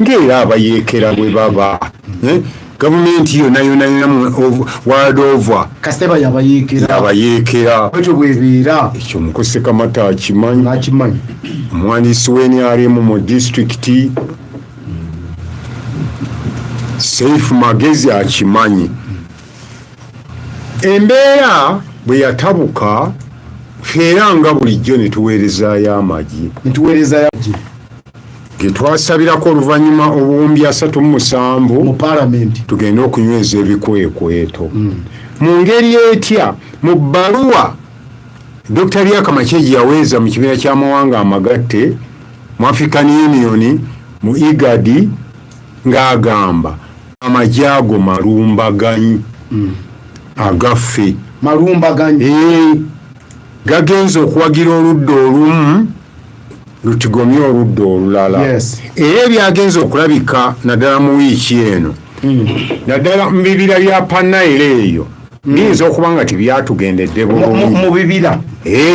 Ng'era abayeekera bwe baba. Eh? Gavumenti yonna yonna yonna world over. Kasiteba yabayeekera. Abayeekera. Bwetyo bwebeera. Ekyo Mukose Kamata akimanyi. Akimanyi. Omuwandiisi w'NRM mu disitulikiti Seifu Magezi akimanyi. Embeera bwe yatabuka, ffe era nga bulijjo ne tuweerezaayo amagye. Netuweerezayo amagye. Ge twasabirako oluvannyuma 37,000 mu Palamenti. Tugende okunyweza ebikwekweto. Mu ngeri etya? Mu bbaluwa Dr. Riek Machar yaweereza mu kibiina ky'amawanga amagatte, mu African Union, mu IGAD, ng'agamba amagye ago malumbaganyi agaffe. Malumbaganyi. Gagenza okuwagira oludda olumu lutigomye oludda olulala. Era ebyagenza okulabika naddala mu wiiki eno, naddala mu bibira bya Panayiro eyo, biyinza okuba nga tebyatugendedde bulungi. Mu bibira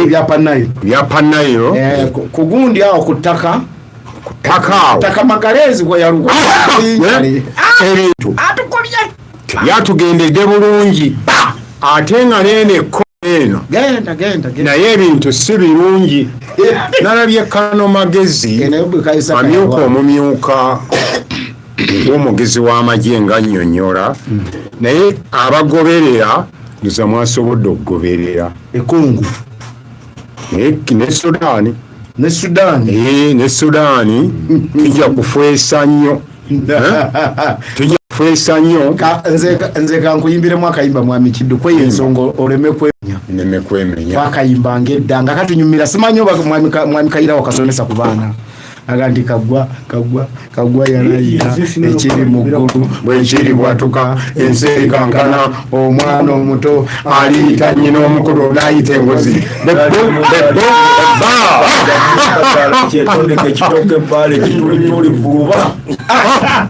bya Panayiro. Bya Panayiro. Ku gundi awo ku ttaka. Ku ttaka awo. Ttaka Magalezi gwe yaluka. Ebintu tebyatugendedde bulungi, ate nga neeno ekko eno. Genda, genda, genda. Naye ebintu si birungi. Nalabye Kano Magezi Naye bwe kayisa amyuka kayalwa. Omumyuka w'omugezi w'amagye nga nnyonnyola, naye abagoberera nza mwasobodde okugoberera. Ekungu. Ne Sudaani. Ne Sudaani. Ne Sudaani tujja kufwesa nnyo. Tujja kufwesa nnyo. Nze kankuyimbiremu akayimba, Mwami Kiddu, kweyo ensonga oleme kwemenya. Neme kwemenya. Twakayimbanga edda nga katunyumira, simanyi oba Mwami Kayira wakasomesa ku baana. Aga nti kagwa, kagwa, kagwa yalayira ekiri mu ggulu. Bwekiri bwatuka ensi erikankana. Omwana omuto aliyita nnyina omukulu n'ayita engozi. Bebo, bebo, ba. Kyetondeka ekitooke ebbaale kitulituli vuuba.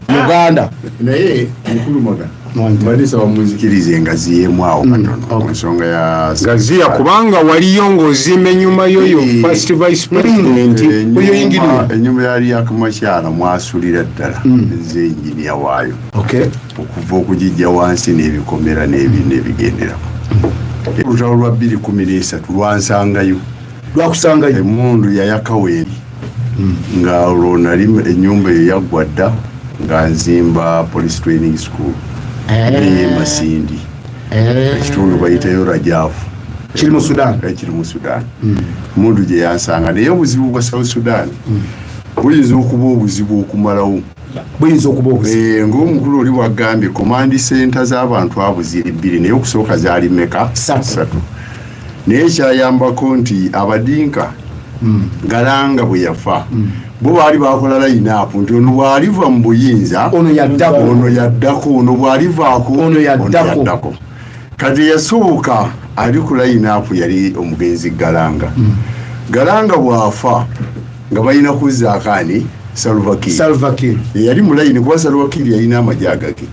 Uganda. Naye mukulu Maga, mbadde nsaba munzikirize nga ziyeemu awo katono ku nsonga ya Gaziya, kubanga waliyo ng'ozimba ennyumba yoyo first vice president. Oyo engineer. Ennyumba ya Riek Machar mwasulira ddala, nze engineer waayo okuva okugijja wansi n'ebikomera n'ebigenderako. Olutalo lwa 2013 lwansangayo. Lwakusangayo. Emundu yayakawo eri nga olwo nali ennyumba eyo yaggwa dda, nga nzimba police training school eye Masindi, ekitundu bayitayo Rajaafu. Kiri mu Sudan. Kiri mu Sudan. Mundu gye yansanga, naye obuzibu bwa South Sudan buyinza okuba obuzibu okumalawo. Buyinza okuba obuzibu. Ng'omukulu oli wagambye, command center z'abantu abo ziri bbiri, naye okusooka zaali meka? Ssatu. Ssatu. Naye kyayambako nti abadinka, Galanga bwe yafa, bo baali bakola line-up nti ono bw'aliva mu buyinza, Ono yaddako. Ono yaddako, ono bw'alivaako, Ono yaddako. Kati yasooka ali ku line-up yali omugenzi Galanga. Galanga bw'afa nga balina kuzzaako ani? Salva Kiir. Salva Kiir. Yali mu layini kuba Salva Kiir yalina amagye agage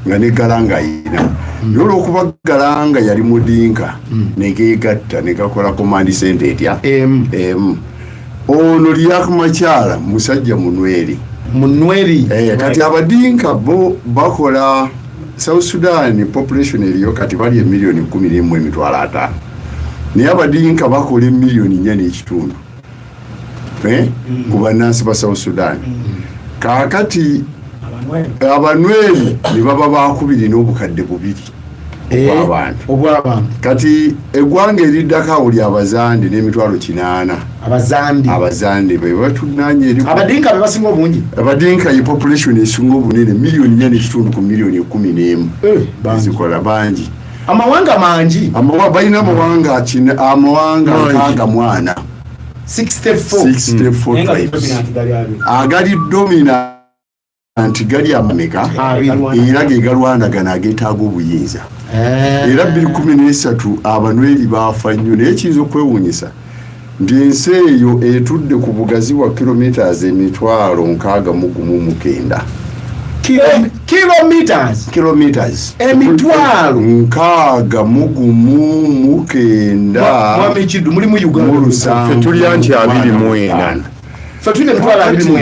nga ne Galanga ayina, naye olwokuba Galanga yali mudinka, negegatta negakola command center etya? Emu. Emu. Ono Riek Machar musajja munweri. Munweri. Kati abadinka bo bakola South Sudan population eriyo kati bali emiliyoni 11 500,000, naye abadinka bakola emiliyoni 4.5 ku bannansi ba South Sudan. Kaakati abanweri ne baba bakubiri n'obukadde bubiri obw'abantu. Obw'abantu. Kati eggwanga eriddako awo lyabazandi n'emitwalo 800. Abazandi. Abazandi be batunanye eri. Abadinka be basinga obungi. Abadinka ye population esinga obunene, miliyoni 4.5 ku miliyoni 11. Bangi. Zikola bangi. Amawanga mangi. Balina amawanga amawanga Mangi. 64. 64. 64 tribes agali dominant gali amameka? Abiri. Era ge galwanagana ageetaaga obuyinza. Era 2013 abanweri baafa nnyo, naye kiyinza okwewuunyisa nti ensi eyo etudde ku bugazi bwa kilometers 619,000. Kilometers? Kilometers. Emitwalo 61 900. Mwami Kiddu, mulimu Uganda. Mu lusanvu. Ffe tulya nti 24. Ffe tulina 24,000.